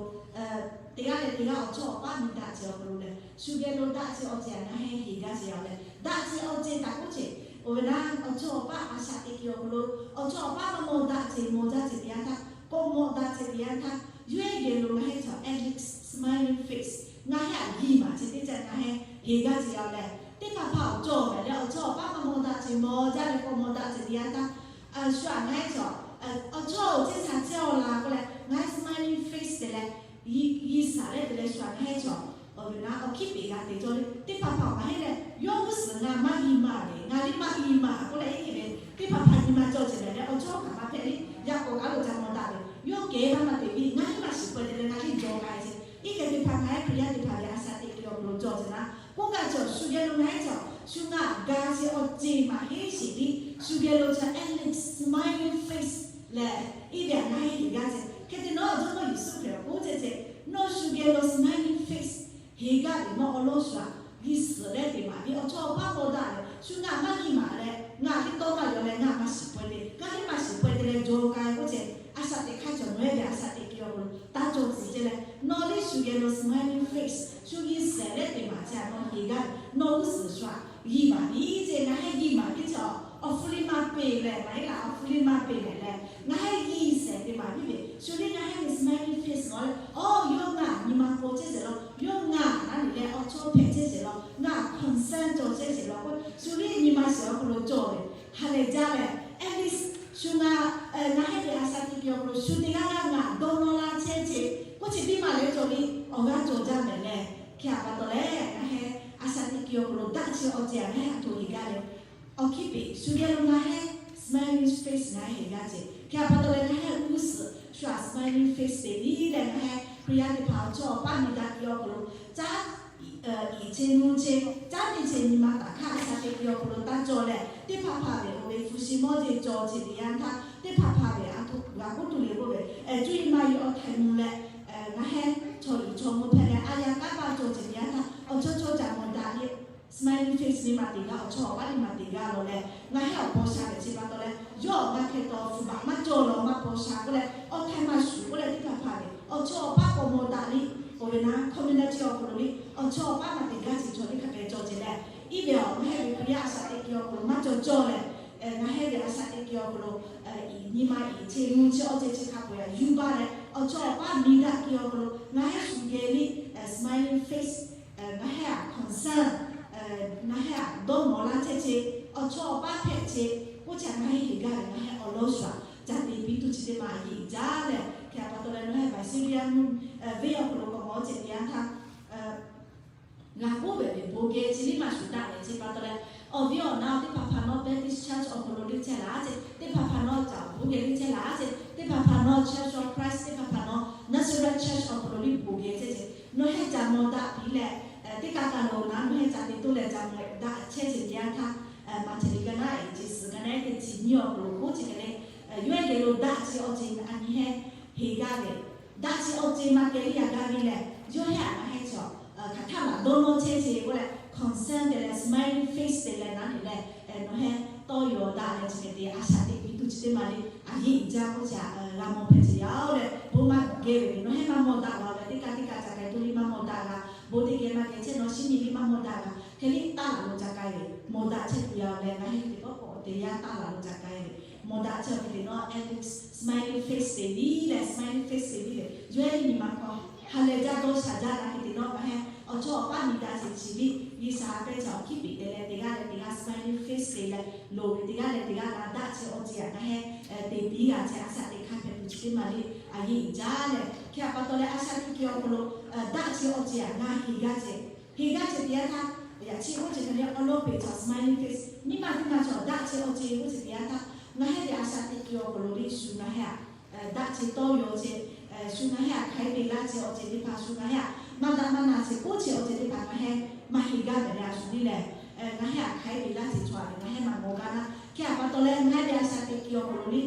teˇ g'aˇ leh teˇ g'aˇ awˬ chawˇ awˬ paˆ miˬ daꞈ ce awˬ hk'aw lo leh, shu geh lo daꞈ chi awˬ ceuˬ aꞈ ngaˬ heh heˍ gaˇ ce yaˇ leh, daꞈ chi awˬ ceuˬ taꞈ k'oˆ ce, oˇ ve naˉ awˬ chawˇ awˬ paˆ a shaꞈ teꞈ kuiˬ awˬ hk'aw lo awˬ chawˇ awˬ paˆ maˇ mawˬ daꞈ ce mawˬ jaˇ ce teˇ yanˇ htaˇ, k'awꞈ mawˬ daꞈ ce teˇ yanˇ htaˇ, yawˇ hui geh lo ngaˬ heh cawˬ Alex smiling face, ngaˬ heh aꞈ yiˍ maˍ ce teˇ ceuˬ ngaˬ heh heˍ gaˇ ce yaˇ leh, teˇ hpaˍ hpaˍ awˬ cawˇ ve leh awˬ chawˇ awˬ paˆ maˇ mawˬ daꞈ ce mawˬ jaˇ leh k'awꞈ mawˬ daꞈ ce teˇ yanˇ htaˇ, shu aꞈ ngaˬ heh cawˬ awˬ chawˇ awˬ ceuˬ shaˍ cehˇ-oˬ la k'oˆ leh ngaˬ heh smiling face te leh, yiˍ shaˍ leh te leh shu aꞈ ngaˬ heh cawˬ awˬ ve naˉ awˬ hkiˉ peꞈ g'a te cawˇ le. Teˇ hpaˍ hpaˍ ngaˬ heh leh yawˇ g'uˇ suhˍ ngaˬ maˇ yiˍ maˍ ve, ngaˬ liˇ maˇ yiˍ maˍ k'oˆ leh iˉ hk'e ve teˇ hpaˍ hpaˍ nyi ma cawˬ ce leh leh awˬ chawˇ kaꞈ maˇ hpehꞈ le. Yaꞈ k'awꞈ kaˉ lo ca mawˬ daꞈ ve, yawˇ kehˬ maˇ maˇ te piˇ, ngaˬ liˇ maˇ shiˍ peuˬ te leh ngaˬ liˇ jawˬ k'ai ce. Iˉ hk'e teˇ hpaˍ ngaˬ heh Hkriꞈ yaˇ teˇ hpaˍ ve a shaꞈ teꞈ kuiˬ awˬ hk'aw lo cawˬ ce naˉ, k'oˆ kaꞈ cawˬ shu geh lo ngaˬ heh cawˬ shu ngaˬ ga ce awˬ ceuˬ maˍ heˆ sheˍ liˇ, shu geh lo cawˬ Alex smiling face leh, iˉ ve aꞈ ngaˬ heh heˍ gaˇ ce. Hk'e te nawˉ Jawˇmawˇ Yeˍsuˆ Hkriꞈ k'oˆ ce ce, nawˬ shu geh lo smiling face heˍ gaˇ ve maˇ awˬ lawn shu aꞈ yiˍ suhˍ leh te maˍ piˇ, awˬ chawˇ awˬ paˆ mawˬ daꞈ leh shu ngaˬ maˇ yiˍ maˍ leh ngaˬ liˇ tawˇ maˇ yaw leh ngaˬ maˇ shiˍ peuˬ te, ngaˬ liˇ maˇ shiˍ peuˬ te leh jawˬ k'ai k'oˆ ce. A shaꞈ teꞈ hk'aˇ cawˬ nawˬ heh ve a shaꞈ teꞈ kuiˬ awˬ hk'aw lo taˇ cawˬ tcuh ce leh, nawˬ liˇ shu geh lo smiling face shu yiˍ suhˍ leh te maˍ ce aꞈ nawˬ heˍ gaˇ ve nawˬ g'uˇ suhˍ shu aꞈ yiˍ maˍ piˇ ce. Ngaˬ heh yiˍ maˍ piˇ ce, awˬ hpu liˇ maˇ peˬ lehˬ maˇ heˆ laˇ, awˬ hpu liˇ maˇ peˬ lehˬ leh, ngaˬ heh yiˍ suhˍ te maˍ piˇ ve shu liˇ ngaˬ heh ve smiling face nawˬ leh, awˬ yawˇ ngaˬ nyi ma paw chehˇ sheˍ law, yawˇ ngaˬ naˉ nyi leh awˬ chawˇ hpehꞈ chehˇ sheˍ law, ngaˬ concern cawˬ chehˇ sheˍ law k'o, shu liˇ nyi ma shiˍ awˬ hk'aw lo cawˬ ve ha lehˬ jaˇ leh, at least shu ngaˬ, ngaˬ heh ve a shaꞈ teꞈ kuiˬ awˬ hk'aw lo shu teˇ g'aˇ g'aˇ ngaˬ dawˇ nawˇ laˇ chehˇ ce k'oˆ ce piˇ maˍ leh cawˬ liˇ awˬ g'aˇ cawˬ jaˇ mehˍ leh, hk'e a pa taw leh ngaˬ heh a shaꞈ teꞈ kuiˬ awˬ hk'aw lo daꞈ chi awˬ ceuˬ aꞈ ngaˬ heh aꞈ htoꞈ heˍ gaˇ leh, awˬ hkiˉ peꞈ shu geh lo ngaˬ heh smiling face ngaˬ heh heˍ gaˇ ce. Hk'e a pa taw leh ngaˬ heh g'uˇ suhˍ shu aꞈ smiling face te piˇ leh ngaˬ heh Hkriꞈ yaˇ teˇ hpaˍ awˬ chawˇ awˬ paˆ miˬ daꞈ kuiˬ awˬ hk'aw lo caˉ iˍ ce nu ce, caˉ te ce nyi ma taˍ hk'aˇ a shaꞈ teꞈ kuiˬ awˬ hk'aw lo taˇ cawˬ leh, teˇ hpaˍ hpaˍ ve awˬ ve hpu shi mawˇ jeˇ cawˬ ce teˇ yanˇ htaˇ, teˇ hpaˍ hpaˍ ve a htoꞈ g'a k'oˆ tuˬ le k'oˆ ve, cuˇ yiˍ maˇ yiˍ awˬ htaiˍ mvuh leh, ngaˬ heh chaw liꞈ chaw mvuh hpehꞈ leh a yaꞈ k'aˉ paˇ cawˬ ce teˇ yanˇ htaˇ, awˬ chawˇ chawˇ ca mawˬ daꞈ le, smiling face liˇ maˇ te g'a, awˬ chawˇ awˬ paˆ liˇ maˇ te g'a law leh, ngaˬ heh awˬ paw sha leh chi pa taw leh, yawˇ awˬ g'aˇ hk'e taw hpu baꞈ maˇ cawˬ law maˇ paw sha k'oˆ leh, awˬ htaiˍ maˇ shuˍ k'oˆ leh teˇ hpaˍ hpaˍ ve awˬ chawˇ awˬ paˆ k'awꞈ mawˬ daꞈ liˇ, oˇ ve naˉ community awˬ hk'aw lo liˇ awˬ chawˇ awˬ paˆ maˇ te gaˇ ce chaw liˇ hk'a pehꞈ cawˬ ce leh, iˉ ve awˬ ngaˬ heh ve Hkriꞈ yaˇ a shaꞈ teꞈ kuiˬ awˬ hk'aw lo maˇ cawˬ cawˬ leh, ngaˬ heh ve a shaꞈ teꞈ kuiˬ awˬ hk'aw lo nyi ma iˍ ce nu ce awˬ ceuˬ chi hk'a peu-eˬ aꞈ yuˇ baˇ leh, Awˬ chawˇ awˬ paˇ miˬ daꞈ ke awˬ hk'aw lo ngaˬ hehˉ shu geh liˇ smiling face, ngaˬ hehˉ htaꞈ concern, ngaˬ hehˉ htaꞈ dawˇ mawˬ laˇ chehˇ ce, awˬ chawˇ awˬ paˇ hpehꞈ ce, oˇ chi ngaˬ hehˉ heˍ gaˇ ve ngaˬ hehˉ awˬ lawn shuˍ ca te piˇ tuˬ chi teˇ ma a yeˇ uiˍ jaˇ leh, hk'e a pa taw leh nawˬ hehˉ Visalia venˇ awˬ hk'aw lo k'awꞈ mawˬ ce teˇ yanˇ htaˇ, ngaˬ k'oˆ ve bon geh chi liˇ maˇ shuˍ daꞈ leh chi pa taw leh, awˬ viˉ awˬ naˉ teˇ hpaˍ hpaˍ nawˉ Baptist Church awˬ hk'aw lo liˇ chehˇ laˇ ce, teˇ hpaˍ hpaˍ nawˉ caꞈ bon geh liˇ chehˇ laˇ ce, teˇ hpaˍ hpaˍ nawˉ Church of Christ, teˇ hpaˍ hpaˍ nawˉ Nazareth Church awˬ hk'aw lo liˇ bon geh chehˇ ce, nawˬ hehˉ ca mawˬ daꞈ piˇ leh, teˇ kaꞈ kaꞈ lo na nawˬ hehˉ ca te toˇ leh ca mawˬ daꞈ chehˇ ce teˇ yanˇ htaˇ, maˇ te le gaˇ naˉ e ce suhˍ gaˇ naˉ e teˇ chi nyiˇ awˬ hk'aw lo k'oˆ ce hk'e le, yawˇ ehˉ geh lo daꞈ ce awˬ ceuˬ a nyi hehˉ heˍ gaˇ ve, daꞈ ce awˬ ceuˬ maˇ kehˬ liˇ yaꞈ gaˇ ve lehˬ, yawˇ hehˉ a maˇ hehˉ chaw hk'aˬ htaˇ laꞈ dawˇ nawˇ chehˇ ce k'oˆ leh, concern te leh smiling face te leh naˉ ne leh, nawˬ hehˉ tawˇ yaw daꞈ leh chi hk'e te a shaꞈ teꞈ piˇ tuˬ chi teˇ ma le, a yeˇ uiˍ jaˇ k'oˆ ce, g'a mawˬ hpehꞈ ce yaˇ-oˬ leh, bon maˇ geh ve nawˬ hehˉ maˇ mawˬ daꞈ la leh, teˇ kaꞈ teˇ kaꞈ ca k'ai toˇ liˇ maˇ mawˬ daꞈ g'a, bon teˇ geh maˇ geh chehˇ nawˬ shinˉ nyi liˇ maˇ mawˬ daꞈ g'a, hk'e liˇ taˇ laꞈ lo ca k'ai ve mawˬ daꞈ chehˇ tuˬ yaˇ-oˬ leh, ngaˬ hehˉ teˇ pawˆ k'awꞈ te yaˇ taˇ laꞈ lo ca k'ai ve mawˬ daꞈ chehˇ awˬ hk'e te nawˉ Alex smiling face te liˇ leh, smiling face te liˇ leh, yawˇ ehˉ nyi ma hk'aw ha lehˬ jaˇ dawˇ shaˍ jaˇ la hk'e te nawˉ ngaˬ hehˉ awˬ chawˇ awˬ paˇ miˬ daꞈ ce chi liˇ G'uiˬsha a pehˇ ca awˬ hkiˉ peꞈ te leh, teˇ g'aˇ leh teˇ g'aˇ smiling face te leh, loˍ ve teˇ g'aˇ leh teˇ g'aˇ g'a daꞈ ce awˬ ceuˬ a ngaˬ hehˉ te piˇ g'a ce a shaꞈ teꞈ hkanˇ hpehꞈ tuˬ chi teˇ ma le, a yeˇ uiˍ jaˇ leh, hk'e a pa taw leh a shaꞈ teꞈ ke awˬ hk'aw lo daꞈ ce awˬ ceuˬ a ngaˬ heˍ gaˇ ce, heˍ gaˇ ce teˇ yanˇ htaˇ, yaꞈ chi k'oˆ ce hk'e le awˬ lawn peꞈ chaw smiling face nyi ma teˇ ma chaw daꞈ ce awˬ ceuˬ k'oˆ ce teˇ yanˇ htaˇ, ngaˬ hehˉ ve a shaꞈ teꞈ ke awˬ hk'aw lo le shu ngaˬ hehˉ a daꞈ ce tawˇ yaw ce, shu ngaˬ hehˉ a hk'aiˉ ve laˇ ce awˬ ceuˬ teˇ hpaˍ, shu ngaˬ hehˉ a maˇ daꞈ maˇ na ce k'oˆ ce awˬ ceuˬ teˇ hpaˍ ngaˬ hehˉ maˇ heˍ gaˇ ve leh a shu le lehˬ, ngaˬ hehˉ a hk'aiˉ ve laˇ ce chaw a ve ngaˬ hehˉ maˇ mawˬ gaˇ naˉ. Hk'e a pa taw leh ngaˬ hehˉ ve a shaꞈ teꞈ ke awˬ hk'aw lo le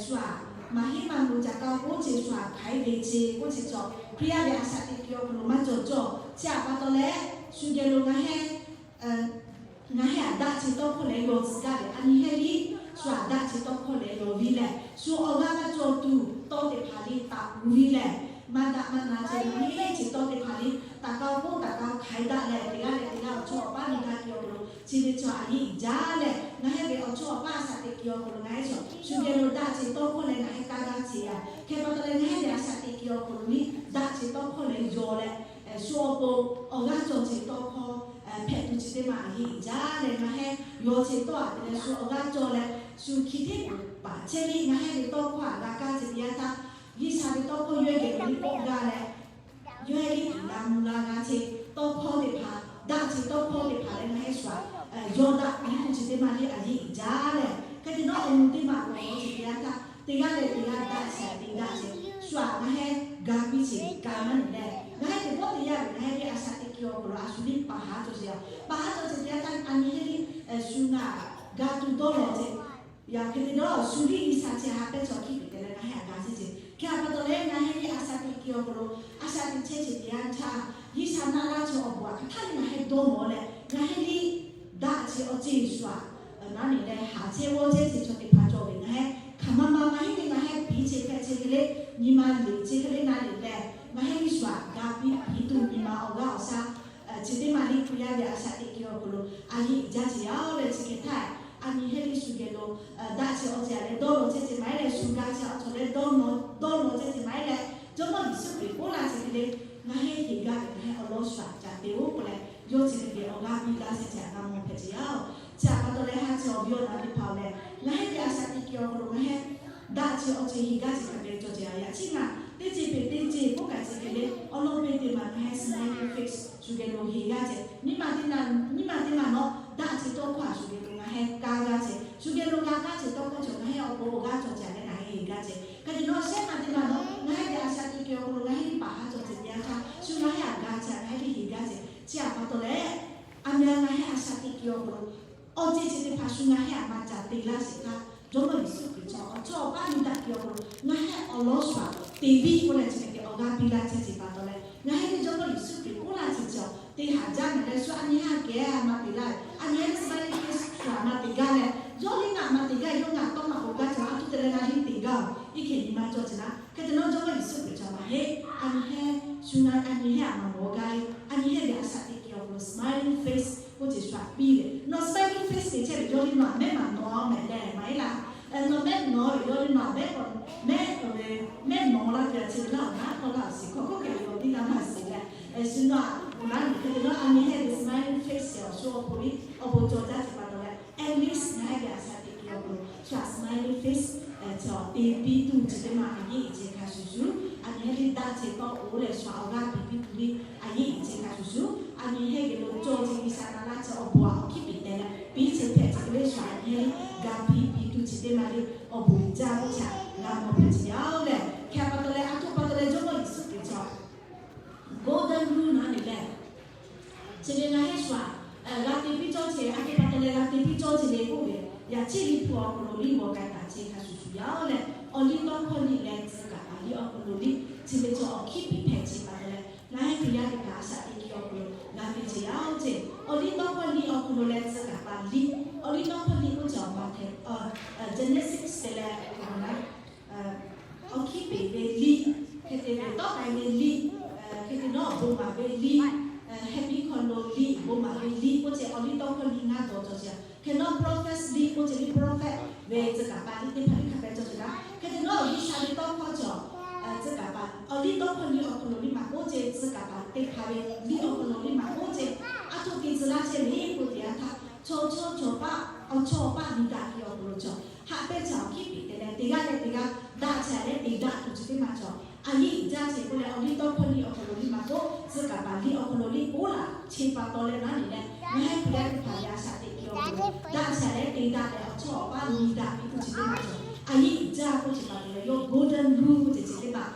shu a maˇ heˆ maˇ mawˬ ca kaˇ k'oˆ ce shu a hk'aiˉ ve ce k'oˆ ce chaw, Hkriꞈ yaˇ ve a shaꞈ teꞈ ke awˬ hk'aw lo maˇ cawˬ cawˬ. Chi a pa taw leh shu geh lo ngaˬ hehˉ ngaˬ hehˉ a daꞈ ce tawˇ hkawˇ leh yaw tcuh gaˇ ve a nyi hehˉ liˇ shu a daꞈ ce tawˇ hkawˇ leh yaw viˇ leh, shu awˬ g'aˇ maˇ cawˬ tuˬ tawˇ teˇ hpaˍ liˇ taꞈ uiˍ viˇ leh, maˇ daꞈ maˇ na ce nyi hehˉ ce tawˇ teˇ hpaˍ liˇ taꞈ kaˇ k'oˆ taꞈ kaˇ hk'aiˉ daꞈ leh, teˇ g'aˇ leh teˇ g'aˇ awˬ chawˇ awˬ paˇ miˬ daꞈ ke awˬ hk'aw lo chi ve chaw a yeˇ uiˍ jaˇ leh, ngaˬ hehˉ ve awˬ chawˇ awˬ paˇ a shaꞈ teꞈ ke awˬ hk'aw lo ngaˬ hehˉ chaw shu geh lo daꞈ ce tawˇ hkawˇ leh ngaˬ hehˉ kaˇ g'aˇ ce yaˇ. Hk'e pa taw leh ngaˬ hehˉ ve a shaꞈ teꞈ ke awˬ hk'aw lo le daꞈ ce tawˇ hkawˇ leh yaw leh, shu awˬ pon awˬ g'aˇ cawˬ ce tawˇ hkawˇ hpehꞈ tuˬ chi teˇ ma a yeˇ uiˍ jaˇ leh, ngaˬ hehˉ yaw ce tawˇ a te leh shu awˬ g'aˇ cawˬ leh, shu hkiˬ teˇ paˍ chehˇ liˇ ngaˬ hehˉ ve tawˇ hkawˇ a g'a kaˇ ce teˇ yanˇ htaˇ, G'uiˬsha ve tawˇ hkawˇ yawˇ ehˉ geh lo liˇ k'awꞈ g'a leh, yawˇ ehˉ liˇ tiꞈ g'a mvuh la g'a ce tawˇ hkawˇ teˇ hpaˍ, daꞈ ce tawˇ hkawˇ teˇ hpaˍ leh ngaˬ hehˉ shu a yaw daꞈ piˇ tuˬ chi teˇ ma le a yeˇ uiˍ jaˇ leh, hk'e te nawˉ awˬ nu teˇ ma k'awꞈ k'awꞈ ce teˇ yanˇ htaˇ, teˇ g'aˇ leh teˇ g'aˇ daꞈ shaˍ te daꞈ ce shu a ngaˬ hehˉ ga piˇ ce ka maˇ ne leh, ngaˬ hehˉ teˇ pawˆ teˇ yanˇ ve ngaˬ hehˉ ve a shaꞈ teꞈ ke awˬ hk'aw lo a shu liˇ paˍ haˉ cawˬ ce a, paˍ haˉ cawˬ ce teˇ yanˇ htaˇ a nyi hehˉ liˇ shu ngaˬ ga tuˬ dawˇ law ce. Yaꞈ hk'e te dawˇ shu liˇ G'uiˬsha chi a ha pehˇ chaw hkiˉ peꞈ te leh ngaˬ hehˉ a ga ce ce. Hk'e a pa taw leh ngaˬ hehˉ ve a shaꞈ teꞈ ke awˬ hk'aw lo a shaꞈ teꞈ chehˇ ce teˇ yanˇ htaˇ, G'uiˬsha naˆ laˇ chaw awˬ bon a hk'aˬ htaˇ le ngaˬ hehˉ dawˇ law leh ngaˬ hehˉ liˇ daꞈ ce awˬ ceuˬ shu a naˉ ne leh haˍ chehˇ g'awˇ chehˇ ce chaw teˇ hpaˍ cawˬ ve ngaˬ hehˉ hk'aˬ ma ma maˇ heˆ ve ngaˬ hehˉ piˇ ce hpehꞈ ce hk'e le, nyi ma leꞈ ce hk'e le naˉ ne leh ngaˬ hehˉ liˇ shu a ga piˇ piˇ tuˬ nyi ma awˬ g'aˇ awˬ shaˉ chi teˇ ma liˇ Hkriꞈ yaˇ ve a shaꞈ teꞈ ke awˬ hk'aw lo a yeˇ uiˍ jaˇ ce yaˇ-oˬ leh chi hk'e htaˇ, a nyi hehˉ liˇ shu geh lo daꞈ ce awˬ ceuˬ a leh dawˇ law chehˇ ce maˇ heˆ leh shu ga ce awˬ ceuˬ leh dawˇ law chehˇ ce maˇ heˆ leh, Jawˇmawˇ Yeˍsuˆ Hkriꞈ k'oˆ laˇ ce hk'e le, ngaˬ hehˉ heˍ gaˇ ve ngaˬ hehˉ awˬ lawn shu a ca te-oˬ k'oˆ leh, yawˇ chi hk'e ve awˬ g'aˇ piˇ laˇ chehˇ ce a g'a mawˬ hpehꞈ ce yaˇ-oˬ. Chi a pa taw leh ha ce awˬ viˉ awˬ naˉ teˇ hpaˍ-oˬ leh, ngaˬ hehˉ ve a shaꞈ teꞈ ke awˬ hk'aw lo ngaˬ hehˉ daꞈ ce awˬ ceuˬ heˍ gaˇ ce hk'a pehꞈ cawˬ ce a yaꞈ chi ngaˬ teˇ ce peꞈ teˇ ce k'oˆ kaꞈ ce hk'e le awˬ lawn peꞈ teˇ ma ngaˬ hehˉ smiling face shu geh lo heˍ gaˇ ce. Nyi ma teˇ ma, nyi ma teˇ ma nawˉ daꞈ ce tawˇ hkawˇ a shu geh lo ngaˬ hehˉ kaˇ gaˇ ce. Shu geh lo g'a kaˇ ce tawˇ hkawˇ cawˬ ngaˬ hehˉ awˬ pon awˬ g'aˇ cawˬ ce a leh ngaˬ hehˉ heˍ gaˇ ce. Hk'e te nawˉ shehˉ ma teˇ ma nawˉ ngaˬ hehˉ ve a shaꞈ teꞈ ke awˬ hk'aw lo ngaˬ hehˉ ve paˍ haˉ cawˬ ce teˇ yanˇ htaˇ shu ngaˬ hehˉ a ga ce a ngaˬ hehˉ ve heˍ gaˇ ce. Chi a pa taw leh, a meh a ngaˬ hehˉ a shaꞈ teꞈ ke awˬ hk'aw lo awˬ ceuˬ chi teˇ hpaˍ shu ngaˬ hehˉ a maˇ ca te laˇ sheˍ htaˇ, Jawˇmawˇ Yeˍsuˆ Hkriꞈ chaw awˬ chawˇ awˬ paˇ miˬ daꞈ ke awˬ hk'aw lo ngaˬ hehˉ awˬ lawn shu a te piˇ k'oˆ leh chi hk'e te awˬ g'aˇ piˇ laˇ chehˇ ce pa taw leh, ngaˬ hehˉ ve Jawˇmawˇ Yeˍsuˆ Hkriꞈ k'oˆ laˇ ce chi a te haˍ jaˇ mehˍ leh shu a nyi hehˉ a kehˉ a maˇ te laˇ, a nyi hehˉ ve smiling face shu a maˇ te gaˇ leh, yawˇ liˇ ngaˬ maˇ te gaˇ, yawˇ ngaˬ tawˇ maˇ k'oˆ gaˇ ce a tuˉ te leh ngaˬ liˇ te gaˇ-oˬ. Iˉ hkeh nyi ma cawˬ ce naˉ. Hk'e te nawˉ Jawˇmawˇ Yeˍsuˆ Hkriꞈ chaw maˇ heˆ. A nyi hehˉ shu ngaˬ a nyi hehˉ a maˇ mawˬ gaˇ le. A nyi hehˉ ve a shaꞈ teꞈ ke awˬ hk'aw lo smiling face k'oˆ ce shu a piˇ ve. Nawˬ smiling face te chehˇ ve yawˇ liˇ nawˬ a mehˉ maˇ nawˬ a mehˍ leh maˇ heˆ laˇ. Nawˬ mehˉ nawˬ ve yawˇ liˇ nawˬ a mehˉ k'o mehˉ nawˬ ve mehˉ nawˬ laˇ Yaꞈ chi laˇ awˬ naˉ kawˇ laˇ awˬ shiˍ hk'aw k'oˆ kehˬ ve awˬ viˉ taˇ maˇ shiˍ leh, shu nawˬ aꞈ uˬ naˉ nyi hk'e te nawˉ a nyi heˆ ve smiling face awˬ sho awˬ pon liˇ awˬ bon cawˬ jaˇ ce pa taw leh, at least ngaˬ hui ve a shaꞈ teꞈ kuiˬ awˬ hk'aw lo shu aꞈ smiling face te piˇ tuˬ chi teˇ maˬ a yeˇ iˍ ce hk'a shuˍ shuˍ, a nyi heˆ liˇ daꞈ ce tawˆ oˬ leh shu aꞈ awˬ g'aˇ piˇ piˇ tuˬ liˇ a yeˇ iˍ ce hk'a shuˍ shuˍ, a nyi heˆ geh lo cawˇ ce G'uiˬsha na laˇ ce awˬ bon aꞈ awˬ hkiˉ piˍ teh leh piˇ ce hpehꞈ ce k'o leh shu aꞈ nyi heˆ liˇ ga piˇ piˇ tuˬ chi teˇ maˬ liˇ awˬ bon iˍ jaˇ k'oˆ ce ngaˬ mawˬ hpehꞈ ce yaˇ oˬ leh, hk'e pa taw leh a htoꞈ pa taw leh Jawˇmawˇ Yeˍsuˆ Hkriꞈ chaw golden rule naˉ le leh, chi ve ngaˬ hui shu aꞈ g'a te piˇ cawˇ ce, a htoꞈ pa taw leh g'a te piˇ cawˇ ce le k'oˆ ve, yaꞈ chi liꞈ hpu awˬ hk'aw lo liˇ g'aw k'ai taˍ ce hk'a shuˍ shuˍ yaˇ oˬ leh, awˬ liˇ tawˇ hkawˇ liˇ leh tcuh kaˍ paˍ liˇ awˬ hk'aw lo liˇ chi ve chaw awˬ hkiˉ piˍ hpehꞈ ce pa taw leh, ngaˬ hui Hkriꞈ yaˇ teˇ hpaˍ a shaꞈ teꞈ kuiˬ awˬ hk'aw lo g'a te ce yaˇ oˬ ce, awˬ liˇ tawˇ hkawˇ liˇ awˬ hk'aw lo leh tcuh kaˍ paˍ liˇ, awˬ liˇ tawˇ hkawˇ liˇ k'oˆ ce awˬ ma hk'e, Genesis te leh awˬ hk'aw lo awˬ hkiˉ piˍ ve liˇ, hk'e te ve tawˆ k'ai ve liˇ, hk'e te nawˉ bon maˍ ve liˇ, heh piˇ hk'aw lo liˇ, bon maˍ ve liˇ k'oˆ ce awˬ liˇ tawˇ hkawˇ liˇ ngaˇ dawˬ cawˬ ce. Hk'e nawˉ prophet liˇ k'oˆ ce liˇ prophet ve tcuh kaˍ paˍ liˇ teˇ hpaˍ liˇ hk'a pehꞈ cawˬ ce laˇ. Hk'e te nawˉ G'uiˬsha ve tawˇ hkawˇ cawˬ tcuh kaˍ paˍ awˬ liˇ tawˇ hkawˇ liˇ awˬ hk'aw lo liˇ maˇ k'oˆ ce, tcuh kaˍ paˍ teˇ hpaˍ ve liˇ awˬ hk'aw lo liˇ maˇ k'oˆ ce, a htoꞈ te tcuh laˇ chehˇ le k'oˆ te yanˇ htaˇ, chaw chaw cawˬ paˆ awˬ chawˇ awˬ paˆ miˬ daꞈ ve awˬ hk'aw lo cawˬ haꞈ pehnˇ ca awˬ hkiˉ piˍ te leh teˇ g'aˇ leh teˇ g'aˇ daꞈ ce leh te daꞈ tuˬ chi teˇ maˬ cawˬ a yeˇ iˍ jaˇ ce k'oˆ leh awˬ liˇ tawˇ hkawˇ liˇ awˬ hk'aw lo liˇ maˇ k'oˆ, tcuh kaˍ paˍ liˇ awˬ hk'aw lo liˇ k'oˆ laꞈ che pa taw leh naˉ le leh, ngaˬ hui Hkriꞈ yaˇ teˇ hpaˍ ve a shaꞈ teꞈ kuiˬ awˬ hk'aw lo daꞈ ce leh te daꞈ leh awˬ chawˇ awˬ paˆ miˬ daꞈ ve tuˬ chi teˇ maˬ cawˬ a yeˇ iˍ jaˇ k'oˆ ce pa taw leh yawˇ golden rule k'oˆ ce chi teˇ maˬ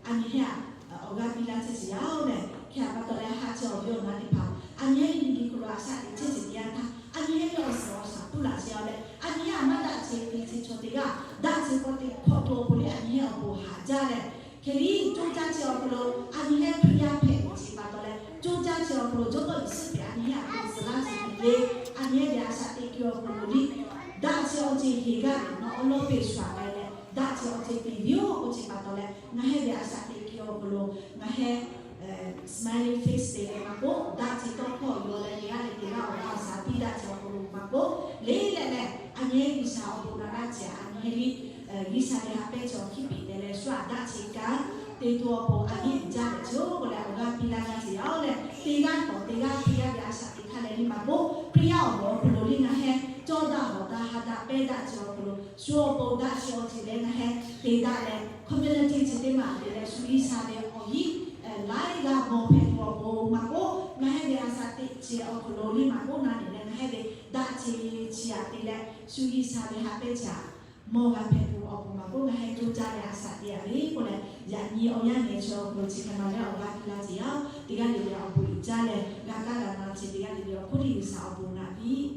a nyi heˆ aꞈ awˬ g'aˇ piˇ laˇ chehˇ ce yaˇ oˬ leh, hk'e pa taw leh haꞈ ce awˬ viˉ awˬ naˉ teˇ hpaˍ a nyi heˆ liˇ miˬ guiˬ hk'aw lo a shaꞈ teꞈ chehˇ ce teˇ yanˇ htaˇ, a nyi heˆ liˇ awˬ suhˍ awˬ shaˍ puˇ laꞈ ce yaˇ leh, a nyi heˆ aꞈ maˇ daꞈ ce te ce chaw teˇ g'aˇ daꞈ ce k'awꞈ te hk'awꞈ tuˬ awˬ pon leh a nyi heˆ awˬ bon haꞈ jaˇ leh, hk'e liˇ coˇ caˇ ce awˬ hk'aw lo a nyi heˆ Hkriꞈ yaˇ hpehꞈ ce pa taw leh coˇ caˇ ce awˬ hk'aw lo Jawˇmawˇ Yeˍsuˆ Hkriꞈ a nyi heˆ aꞈ te tcuh laˇ ce hk'e le, a nyi heˆ ve a shaꞈ teꞈ kuiˬ awˬ hk'aw lo liˇ daꞈ ce awˬ ceuˬ heˍ g'aˇ leh nawˬ awˬ lawˇ peꞈ shu aꞈ k'ai leh daꞈ ce awˬ ceuˬ te viˉ oˬ k'oˆ ce pa taw leh, ngaˬ hui ve a shaꞈ teꞈ kuiˬ awˬ hk'aw lo ngaˬ hui smiling face te leh maˇ k'oˆ, daꞈ ce tawˇ hkawˇ yaw leh teˇ g'aˇ leh teˇ g'aˇ awˬ g'aˇ awˬ shaˍ piˇ daꞈ ce awˬ hk'aw lo maˇ k'oˆ, le leh leh a nyi heˆ G'uiˬsha awˬ bon na laˇ ce a nyi heˆ liˇ G'uiˬsha ve haꞈ pehnˇ ce awˬ hkiˉ piˍ te leh shu aꞈ daꞈ ce kanˉ te tuˬ awˬ pon a yeˇ iˍ jaˇ leh ce oˬ k'oˆ leh awˬ g'aˇ piˇ laˇ g'aˇ ce yaˇ oˬ leh, teˇ g'aˇ k'awꞈ teˇ g'aˇ Hkriꞈ yaˇ ve a shaꞈ teꞈ hk'aˇ leh liˇ maˇ k'oˆ, Hkriꞈ yaˇ awˬ bon awˬ hk'aw lo liˇ ngaˬ hui cawˇ daꞈ hawˍ daꞈ ha daꞈ pehˇ daꞈ ce awˬ hk'aw lo shu awˬ pon daꞈ ce awˬ ceuˬ leh ngaˬ hui te daꞈ leh community chi teˇ maˬ te leh shu G'uiˬsha ve awˬ hiˉ laiˉ g'aˇ mawˬ hpehꞈ tuˬ awˬ pon maˇ k'oˆ, ngaˬ hui ve a shaꞈ teꞈ ce awˬ hk'aw lo liˇ maˇ k'oˆ na nyi leh ngaˬ hui ve daꞈ ce chi aꞈ te leh shu G'uiˬsha ve haꞈ pehnˇ ce aꞈ mawˬ g'a hpehꞈ tuˬ awˬ pon maˇ k'oˆ, ngaˬ hui coˇ caˇ leh a shaꞈ teꞈ a ve k'oˆ leh, yaꞈ nyi awˬ yanˇ nehˬ chi awˬ hk'aw lo chi hk'e ma leh awˬ g'aˇ piˇ laˇ ce yaˇ oˬ, teˇ g'aˇ le le awˬ bon iˍ jaˇ leh g'a kaˇ g'a na ce teˇ g'aˇ le le awˬ hk'oˆ liˇ G'uiˬsha awˬ bon naꞈ piˇ